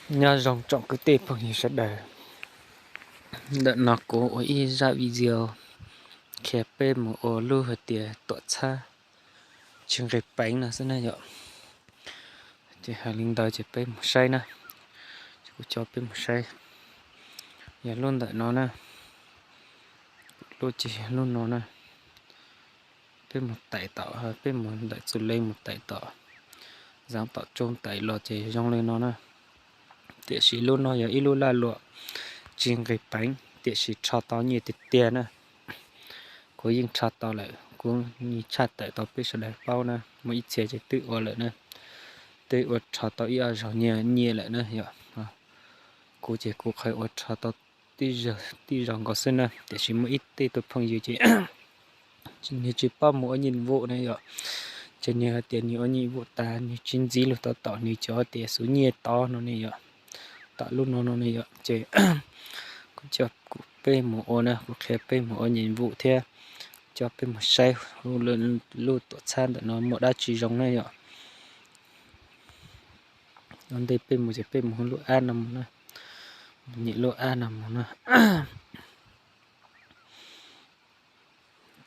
Nyob zoo tsoom kwv tij phooj ywg sawv daws, ntawm no kuv ua ib zaj video qhia peb mus ua lub hais tias tuam txhab tsis nqis peev no xwb na yom. Ces hais li ntawd ces peb mus saib na, ces kuv coj peb mus saib. Yog lub ntawm no na, lub ces yog lub no na. Peb mus taim tom, peb mus ntawm txuj leej mus taim tom, zav tom tsoo taim los ces zoo li no na. Tiam sis lub no yog ib lub laj luam tsis nqis peev, tiam sis rho tau nyiaj tiag tiag na. Kuv yeej rho tau lawm, kuv yeej tshaj tawm tau peb sawv daws paub na, muaj ib txhia ces twb ua lawm na, twb ua rho tau ib ob zaug nyiaj lawm na yom. Kuv ces kuv qhov ua rho tau tib zaug nkaus xwb na, tiam sis muaj ib tug phooj ywg ces nws tsis paub mus ua nyiaj vum na yom. Ces nws hais tias nws ua nyiaj vum tas nws tsis ntxiv lug tau tom nws cov tias xuv nyiaj tod no ne yom, tom lub no no ne yom. Ces kuv coj peb mus ua na, kuv qhia peb mus ua nyiaj vum thiab coj peb mus saib lub tuam txhab ntawm no muaj dab tsi zoo na yom. Ua ntej peb mus ces peb mus lub app no mus na, nyem lub app no mus na.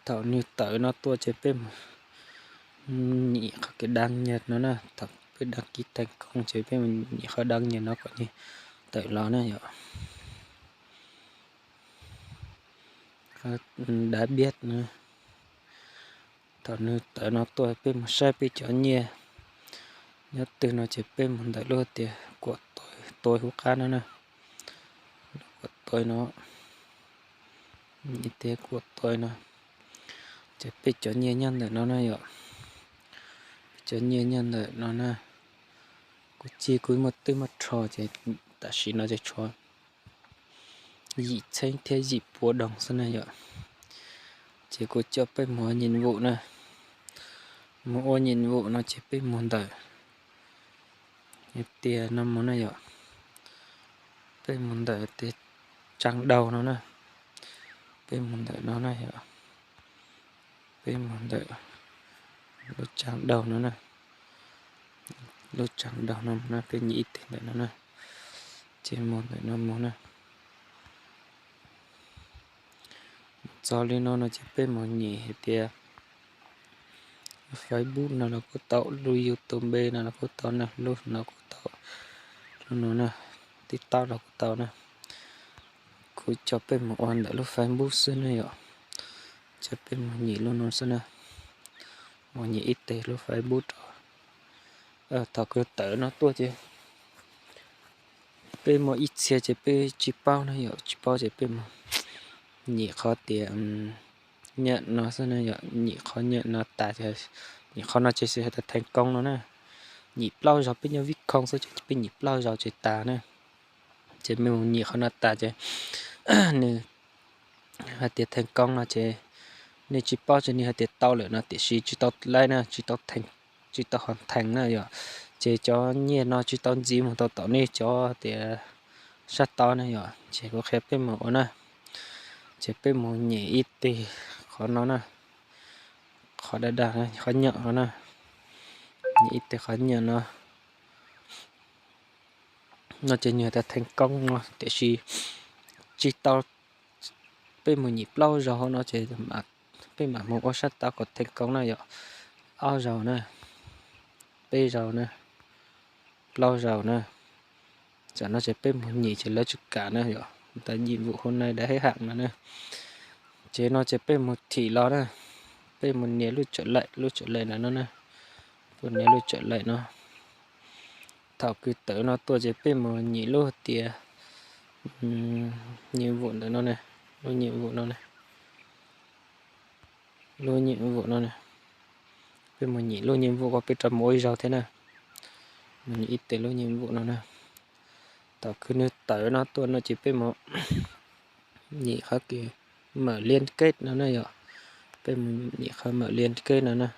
Thaum nws tawm no tuaj ces peb mus nyem qhov kev đăng nhập no na, thaum peb đăng ký thành công ces peb mus nyem qhov đăng nhập no kom nws tawm los na yom. Đã biết no. Thaum nws tawm no tuaj peb mus saib peb cov nyiaj nyob twg no ces peb mus ntawm lub tias kuam tuaj hauv qab no na, kuam tuaj no, tias kuam tuaj no, ces peb cov nyiaj nyob ntawm no na yom. Peb cov nyiaj nyob ntawm no na, kuv tsis, kuv muaj twb muaj rho ces tam sim no ces tshuav yim txheeb thiab yim puas đồng xwb na yom. Ces kuv coj peb mus ua nyiaj vum na, mus ua nyiaj vum no ces peb mus ntawm tias no mus na yom. Peb mus ntawm tias trang đầu no na, peb mus ntawm no na yom. Peb mus ntawm lub trang đầu no na, lub trang đầu no mus na, peb nyem ib teg ntawm no na, ces mus ntawm no mus na. Txog li no no ces peb mus nyem hais tias Facebook no los kuj tau, lub YouTube no los kuj tau na, lub no kuj tau, lub no na, TikTok los kuj tau na. Kuv coj peb mus ua ntawm lub Facebook xwb na yom. Coj peb mus nyem lub no xwb na, mus nyem ib teg lub Facebook rau. Thaum kuv tawm no tuaj ces peb muaj ib txhia ces peb tsis paub na yom, tsis paub ces peb mus nyem qhov tias nyem no xwb na yom, nyem qhov nyem no tas, nyem qhov no ces xws hais tias thành công no na. Nyem plaub zaug, peb nyob vib khoo xwb ces peb nyem plaub zaug ces tas na. Ces peb mus nyem qhov no tas ces nws hais tias thành công no ces nej tsis paub ces nws hais tias tau lawm no tiam sis tsis tau laib na, tsis tau hoàn thành na yom. Ces cov nyiaj no tsis tau ntxiv mus tau tom nej cov tias sab tod na yom. Ces kuv qhia peb mus ua na, ces peb mus nyem ib teg qhov no na, qhov dag dag, qhov nyem no na, nyem ib teg qhov nyem no. No ces nws hais tias thành công no tiam sis tsis tau, peb mus nyem plaub zaug no ces peb mam mus ua sab tod kom thành công na yom. Ob zaug na, peb zaug na, plaub zaug na. Tam no ces peb mus nyem ces lawv tsis kam na yom, ntawd nhiệm vụ hôm nay đã hết hạn no na. Ces no ces peb mus thim los na, peb mus nias lub tsawm laim, lub tsawm laim ntawm no na, peb nias lub tsawm laim no. Thaum kws tawm no tuaj ces peb mus nyem lub tias nhiệm vụ ntawm no na, lub nhiệm vụ no na, lub nhiệm vụ no na. Peb mus nyem lub nhiệm vụ ko peb rov mus ua ib zaug thiab na, mus nyem ib teg lub nhiệm vụ no na. Thaum kws nws tawm no tuaj no ces peb mus nyem qhov kws mở liên kết no na yom. Peb mus nyem qhov mở liên kết no na.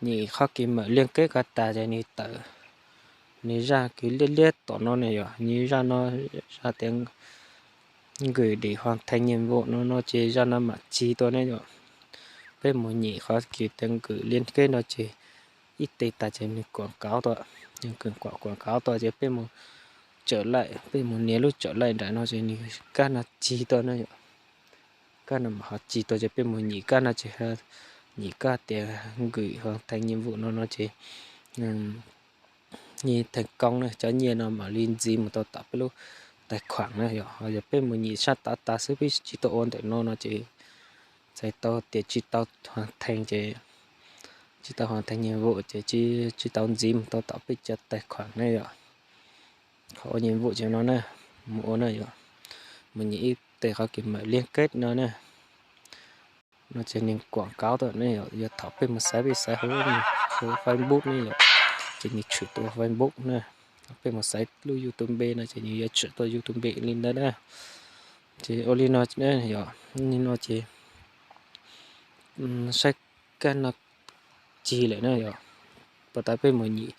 Nyem qhov kws mở liên kết ko tas ces nws tawm nws zaj kws liab liab tom no na yom, nws zaj no zaj tias gửi để hoàn thành nhiệm vụ no no ces zaj no mam txi tuaj ne yom. Peb mus nyem qhov kws tias gửi liên kết no ces ib teg tas ces nws kuam kauv tuaj, nws kuam kauv tuaj ces peb mus tsawm laim, peb mus nias lub tsawm laim nram no ces nws kab no cig tuaj na yom. Kab no mam ho cig tuaj ces peb mus nyim kab no ces, nyim kab tias gửi hoàn thành nhiệm vụ no no ces nyiaj theej koob na, cov nyiaj no mam li ntxiv mus tau tom peb lub tais khuam na yom. Ho yog peb mus nyim sab tav tas xwb peb tsis tau ua ntawm no no ces txhais tau tias tsis tau hoàn thành ces, tsis tau hoàn thành nhiệm vụ ces tsis tau ntxiv mus tau tom peb cov tais khuam na yom. Qhov ua nhiệm vụ ces no na, mus ua na yom, mus nyim ib teg qhov kis mở liên kết no na. No ces nws kuam kauv tuaj ne yom, yog thaum peb mus xaiv peb xaiv hauv, hauv Facebook ne yom, ces nws tshwm tuaj Facebook na. Thaum peb mus xaiv lub YouTube no ces nws yuav tshwm tuaj YouTube li ntawd na. Ces ua li no yom, li no ces saib kab no cig lawm na yom. Puas tas peb mus nyim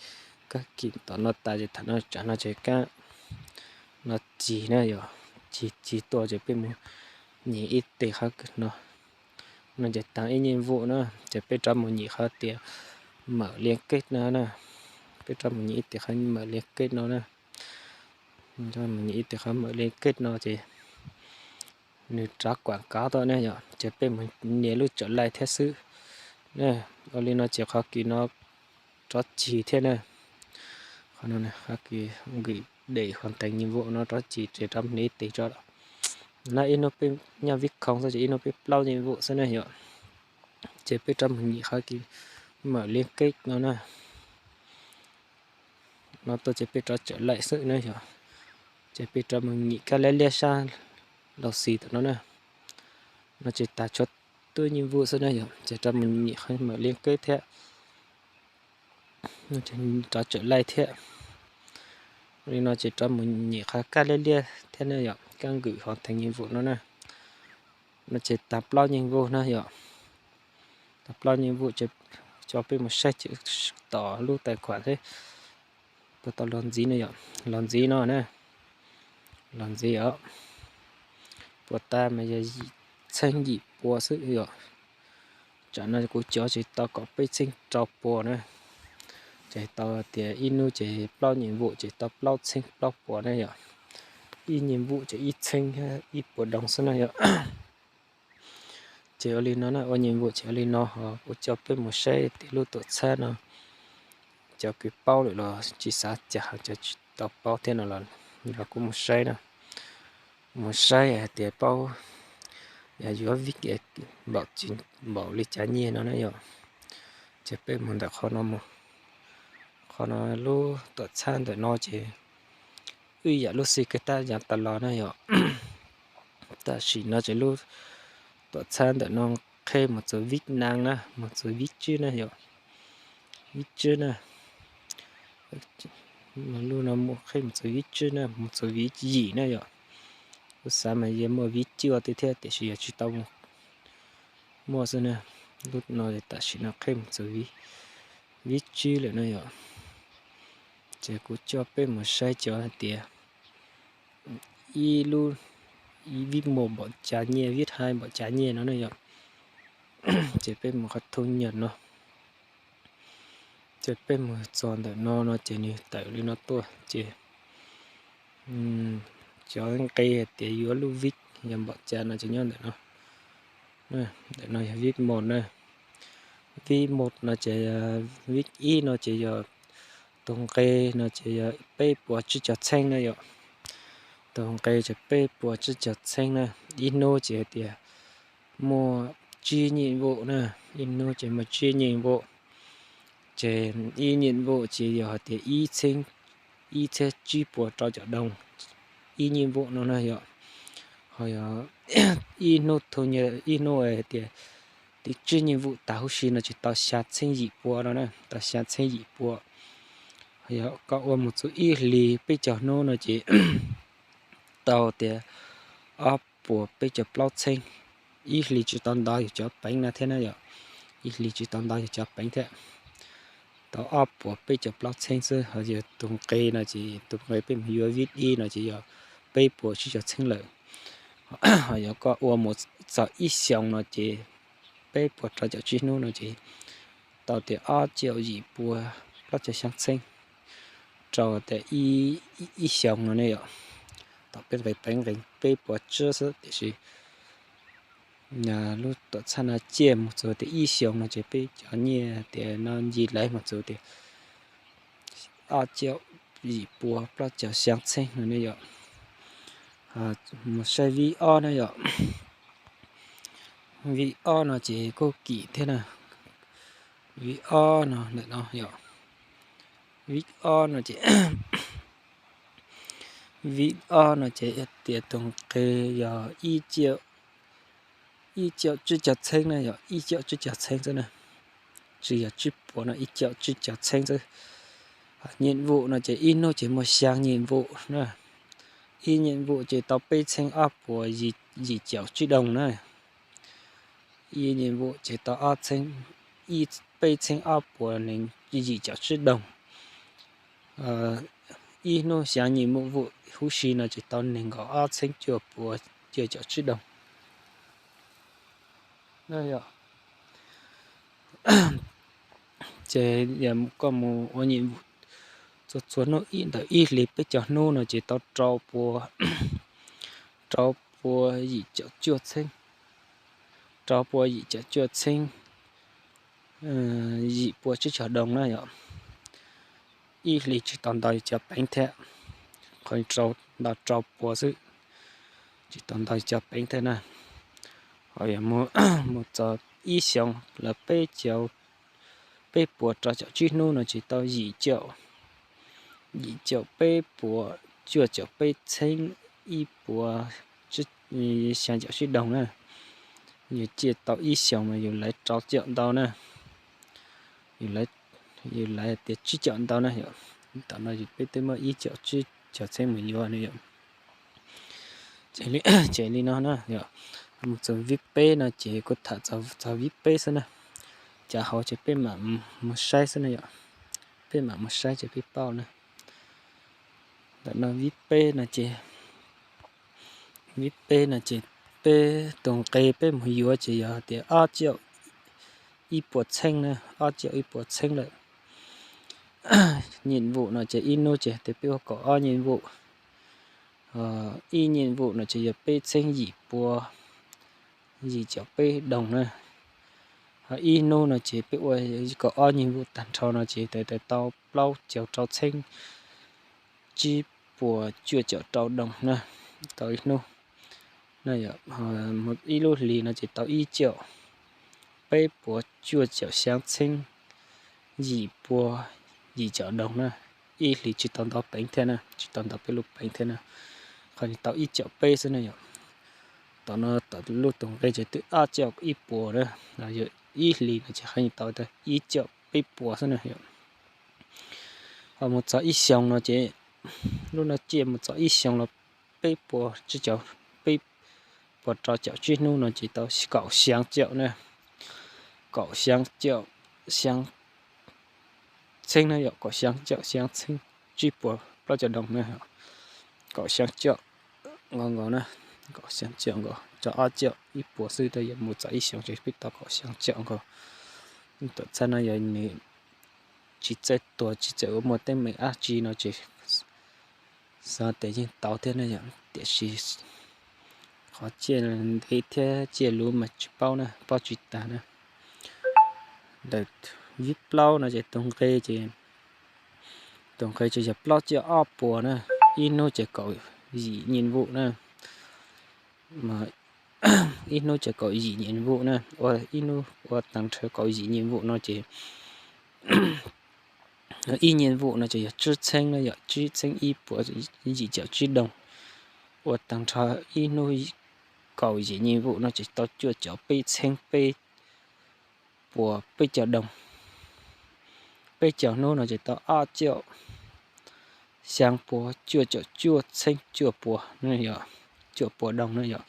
kab kis tom no tas ces thaum no tsam no ces kab no cig na yom, cig cig tuaj ces peb mus nyim ib teg qhov no, no ces tag ib nhiệm vụ na, ces peb rov mus nyim qhov tias mở liên kết no na. Peb rov mus nyim ib teg qhov mở liên kết no na. Mus nyim ib teg qhov mở liên kết no ces nws rov kuam kauv tuaj na yom, ces peb mus nias lub tsawm laim thiab xwb. Ua li no ces qhov kis no rov cig thiab na. Qhov no, qhov kis gửi để hoàn thành nhiệm vụ no rov cig ces rov mus nias ib teg tso. Na ib hnub peb nyob vib khoom xwb ces ib hnub peb plaub nhiệm vụ xwb na yom. Ces peb rov mus nyim qhov kis mở liên kết no na. No tuaj ces peb rov tsawm laim xwb na yom. Ces peb rov mus nyim kab liab liab sab laus xis tom no na. No ces tas tshuav tus nhiệm vụ xwb na yom, ces rov mus nyim qhov mở liên kết thiab. Rov tsawm laim thiab. Li no ces rov mus nyim qhov kab liab liab thiab na yom, kab gửi hoàn thành nhiệm vụ no na. No ces tas plaub nhiệm vụ na yom. Tas plaub nhiệm vụ ces coj peb mus saib tom lub tais khuam thiab. Puas tau los ntxiv no yom, los ntxiv no na. Los ntxiv os. Puas tas mas yog txheeb yim pua xwb yom. Tsam no kuv cov ces tau kom peb txheeb rau pua na. Ces tau tias ib hnub ces plaub nhiệm vụ ces tau plaub txheeb plaub pua na yom. Ib nhiệm vụ ces ib txheeb ib puas đồng xwb na yom. Ces ua li no na, ua nhiệm vụ ces ua li no, ho kuv coj peb mus saib tias lub tuam txhab no cov kws paub lawm los tsis xav cas, cov tsis tau paub thiab no los kuv mus saib na. Mus saib hais tias paub yog yuav vij npaum tsis npaum li cas nyiaj no na yom. Ces peb mus ntawm qhov no mus. Qhov no lub tuam txhab ntawm no ces wb yam lub xij kawg tab yam tas los na yom. Tam sim no ces lub tuam txhab ntawm no qheb mus txog vij naj na, mus txog vij tswb na yom. Vij tswb na. Lub no mus qheb mus txog vij tswb na, mus txog vij yim na yom. Kuv xav mas yuav muaj vij cuaj thiab tiam sis yog tsis tau muaj xwb na. Lub no tam sim no qheb mus txog vij tswb lawm na yom. Ces kuv coj peb mus saib cov hais tias ib lub, ib vij mus npaum cas nyiaj, vij hai npaum cas nyiaj no na yom. Ces peb mus qhov thu nyam no. Ces peb mus txog ntawm no no ces nws tawm li no tuaj ces cov nqe hais tias yuav lub vij yog npaum cas no ces nyob ntawm no. Ntawm no yog vij mus na. Vij mus no ces vij ib no ces yog tus nqe no ces yog peb puas tsib caug txheeb na yom. Tus nqe ces peb puas tsib caug txheeb na. Ib hnub ces hais tias muaj tsib nhiệm vụ na, ib hnub ces muaj tsib nhiệm vụ. Ces ib nhiệm vụ ces yog hais tias ib txheeb, ib txhiab tsib puas rau caum đồng ib nhiệm vụ no na yom. Ho yog ib hnub thu, ib hnub hais tias tim tsib nhiệm vụ tas huv si no ces tau xya txheeb yim pua no na, tau xya txheeb yim pua. Ho yog koj ua mus txog ib hlis peb caug hnub no ces tau tias ob puas peb caug plaub txheeb. Ib hlis tsis tau ntau yus cov peev no thiab na yom. Ib hlis tsis tau ntau yus cov peev thiab. Tau ob puas peb caug plaub txheeb xwb. Ho yog tus nqe no ces tus nqe peb mus yuav vij ib no ces yog peb puas tsib caug txheeb lawm. Ho yog koj ua mus txog ib xyoos no ces peb puas rau caum tsib hnub no ces tau tias ob caum yim pua plaub caug xyaa txheeb rau tias ib xyoos no ne yom. Tom peb nqes peev nqes peb puas tsib xwb tiam sis lub tuam txhab no ciaj mus txog tias ib xyoos no ces peb cov nyiaj tias no ncig lawv mus txog tias ob caum yim pua plaub caug xyaa txheeb no ne yom. Mus saib vib ob na yom. Vib ob no ces kuj kim thiab na. Vib ob no ntawm no yom. Vib ob no ces, vib ob no ces tias tus nqe yog ib caum tsib caug txheeb na yom, ib caum tsib caug txheeb xwb na. Tsis yog tsib puas no, ib caum tsib caug txheeb xwb. Nyiam vum no ces ib hnub ces muaj xyaa nyiam vum na. Ib nyiam vum ces tau peb txheeb ob puas yim caum tsib doog na. Ib nyiam vum ces tau ob txheeb, peb txheeb ob puas nees yim caum tsib doog. Ib hnub xyaa nyiam vum huv si no ces tau nees nkaum ob txheeb cuaj puas cuaj caum tsib doog. Ces koj mus ua nyiam vum txhua txhua hnub ib ntawm ib hlis peb caug hnub no ces tau rau pua, rau pua yim caum cuaj txheeb, rau pua yim caum cuaj txheeb yim pua tsib caug doog na yom. Ib hlis tsis tau ntau cov peev thiab, qhov rau ntau rau pua xwb, tsis tau ntau cov peev thiab na. Ho yog mus txog ib xyoos los peb caug, peb puas rau caum tsib hnub no ces tau yim caum, yim caum peb puas cuaj caum peb txheeb ib puas xyaa caum tsib doog na. Yus ciaj tau ib xyoos mas yus lawv rau caum ntau na. Yus lawv tias tsib caum ntau na yom. Tam no yus peb twb muaj ib caum tsib caug txheeb mus yuav na yom. Ces li no na yom. Mus txog vib peb no ces kuv tham txog vib peb xwb na. Cov hauv ces peb mam mus saib xwb na yom. Peb mam mus saib ces peb paub na. Ntawm no vib peb no ces, vib peb no ces peb tus nqe peb mus yuav ces yog tias ob caum ib puas txheeb na, ob caum ib puas txheeb lawm. Nyiam vum no ces ib hnub ces tias peb ua kaum ob nyiam vum. Ib nyiam vum no ces yog peb txheeb yim pua yim caum peb doog na. Ho ib hnub no ces peb ua kaum ob nyiam vum tag nrho no ces tau plaub caug rau txheeb tsib puas cuaj caum rau doog na, tau ib hnub. Ib lub hlis no ces tau ib caum peb puas cuaj caum xyaa txheeb yim pua yim caum doog na. Ib hlis tsis tau ntau peev thiab na, tsis tau ntau peb lub peev thiab na. Qhov tau ib caum peb xwb na yom. Tom no tom lub tus nqe ces twb ob caum ib puas na, yog ib hlis no ces qhov tau ib caum peb puas xwb na yom. Ho mus txog ib xyoos no ces lub no ciaj mus txog ib xyoos los peb puas tsib caug, peb puas rau caum tsib hnub no ces tau kaum xyaa caum na, kaum xyaa caum xyaa txheeb na yom, kaum xyaa caum xyaa txheeb tsib puas plaub caug doog na, kaum xyaa caum nkaus nkaus na, kaum xyaa caum nkaus, tso ob caum ib puas xwb tab yuav mus txog ib xyoos ces peb tau kaum xyaa caum nkaus. Tuam txhab no yog nws tsis txawj tuag tsis txawj ua muaj teeb meem dab tsi no ces xav tias yeej tau thiab na yom, tiam sis qhov ciaj ntev thiab ciaj luv mas tsis paub na, paub tsis tag na. Ntawm vib plaub no ces tus nqe ces, tus nqe ces yog plaub caug ob puas na, ib hnub ces kaum yim nyiam vum na. Ib hnub ces kaum yim nyiam vum na, ua ib hnub ua tag nrho kaum yim nyiam vum no ces ib nyiam vum no ces yog tsib txheeb na yom, tsib txheeb ib puas yim caum tsib doog. Ua tag nrho ib hnub kaum yim nyiam vum no ces tau cuaj caum peb txheeb peb puas peb caug doog. Peb caug hnub no ces tau ob caum xyaa puas cuaj caum cuaj txheeb cuaj puas, cuaj puas doog na yom.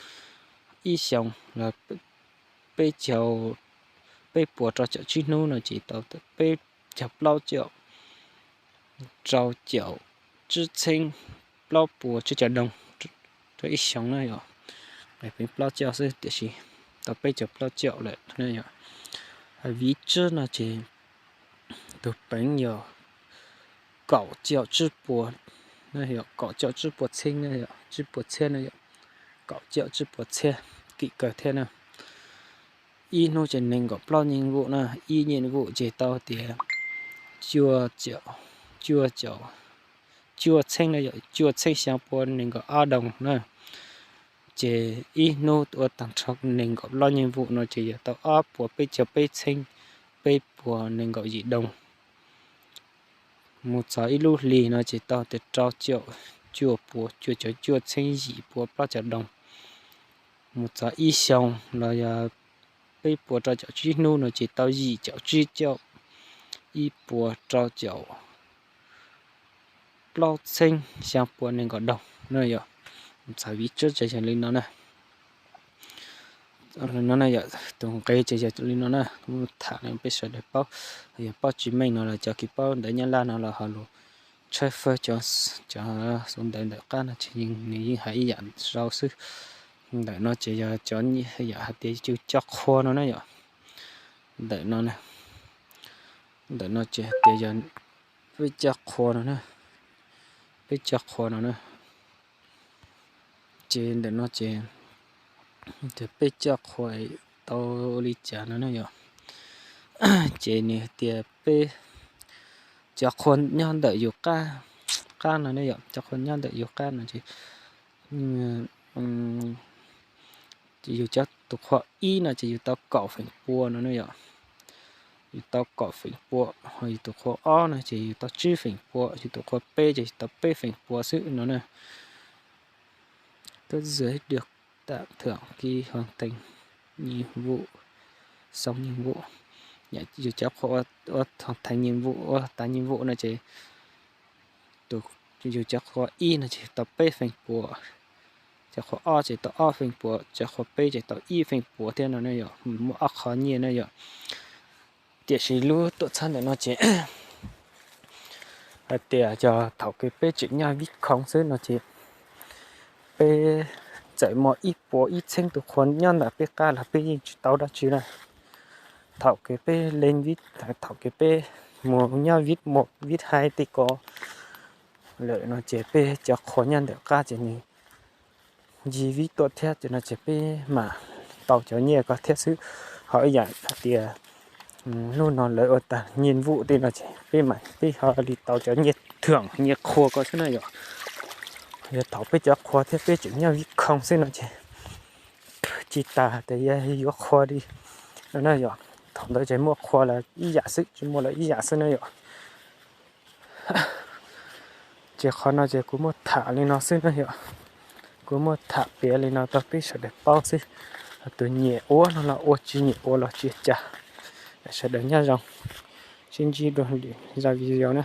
Ib xyoos los peb caug, peb puas rau caum tsib hnub no ces tau peb caug plaub caum rau caum tsib txheeb plaub puas tsib caug doog rau ib xyoos na yom. Nqe peev plaub caug xwb tiam sis tau peb caug plaub caum lawm na yom. Vib tsib no ces Tus peev yog kaum caum tsib puas, kaum caum tsib puas txheeb, tsib puas txhiab no yom, kaum caum tsib puas txhiab, kim kawg thiab na. Ib hnub ces nees nkaum plaub nyeej vum na, ib nyeej vum ces tau tias cuaj caum, cuaj caum, cuaj txheeb no yom, cuaj txheeb xyaa pua nees nkaum ob doos na. Ces ib hnub ua tag nrho nees nkaum plaub nyeej vum no ces yog tau ob puas peb caug peb txheeb peb puas nees nkaum yim doos. Mus txog ib lub hlis no ces tau tias rau caum cuaj puas cuaj caum cuaj txheeb yim puas plaub caug doos. Mus txog ib xyoo los yog peb puas rau caum tsib hnub no ces tau yim caum tsib caum ib puas rau caum plaub txheeb xyaa pua nees nkaum doog no yom. Mus txog viv tsab ces yog li no na. No yom, tus nqe ces yog li no na, kuv tham li peb sawv daws paub. Yog paub tsis meej no los cov kws paub ntawv Nyab Laj no los ho lug tshawb fawb cov, cov xov ntawv ntawm qab no ces nws yeej hais ib yam zoo xwb. Ntawm no ces yog cov yam hais tias yus cov qhua no na yom. Ntawm no, ntawm no ces hais tias yog peb cov qhua no na, peb cov qhua no na. Ces ntawm no ces tias peb cov qhua tau li cas no na yom. Ces nws hais tias peb cov qhua nyob ntawm yus qab, qab no ne yom, cov qhua nyob ntawm yus qab no ces yus cov tus qhua ib no ces yus tau kaum feem pua no ne yom. Yus tau kaum feem pua, ho yus tus qhua ob no ces yus tau tsib feem pua, yus tus qhua peb ces yus tau peb feem pua xwb no na. Các dự án được tặng thưởng khi hoàn thành nhiệm vụ, xong nhiệm vụ. Yus cov qhua ua hoàn thành nhiệm vụ, ua tas nhiệm vụ no ces yus cov qhua ib no ces tau peb feem pua, cov qhua ob ces tau ob feem pua, cov qhua peb ces tau ib feem pua thiab no ne yom, muaj ob qho nyiaj na yom. Tiam sis lub tuam txhab ntawm no ces hais tias yog thaum kws peb tseem nyob vib khoom xwb no ces peb txawm muaj ib puas ib txheeb tus qhua nyob ntawm peb qab los peb yeej tsis tau dab tsi na. Thaum kws peb leej vib, thaum kws peb mus nyob vib muas vib hais tej ko lawm no ces peb cov qhua nyob ntawm qab ces nws ncig vib tuaj thiab ces no ces peb mam tau cov nyiaj ko thiab xwb. Ho ib yam hais tias hnub no lawv ua tag nhiệm vụ tej no ces peb mam, peb ho li tau cov nyiaj thưởng nyiaj qhua ko xwb na yom. Yog thaum peb cov qhua thiab peb tseem nyob vib khoom xwb no ces tsis tas tias yuav qhua li no na yom. Thaum ntawd ces muaj qhua los ib yam xwb, tsis muaj los ib yam xwb na yom. Ces qhov no ces kuv muab tham li no xwb na yom. Kuv muab tham piav li no rau peb sawv daws paub xwb. Tus nyiam ua no los ua, tsis nyiam ua los tsis ua cas. Sawv daws nyob zoo, sib ntsib dua lwm zaj video na.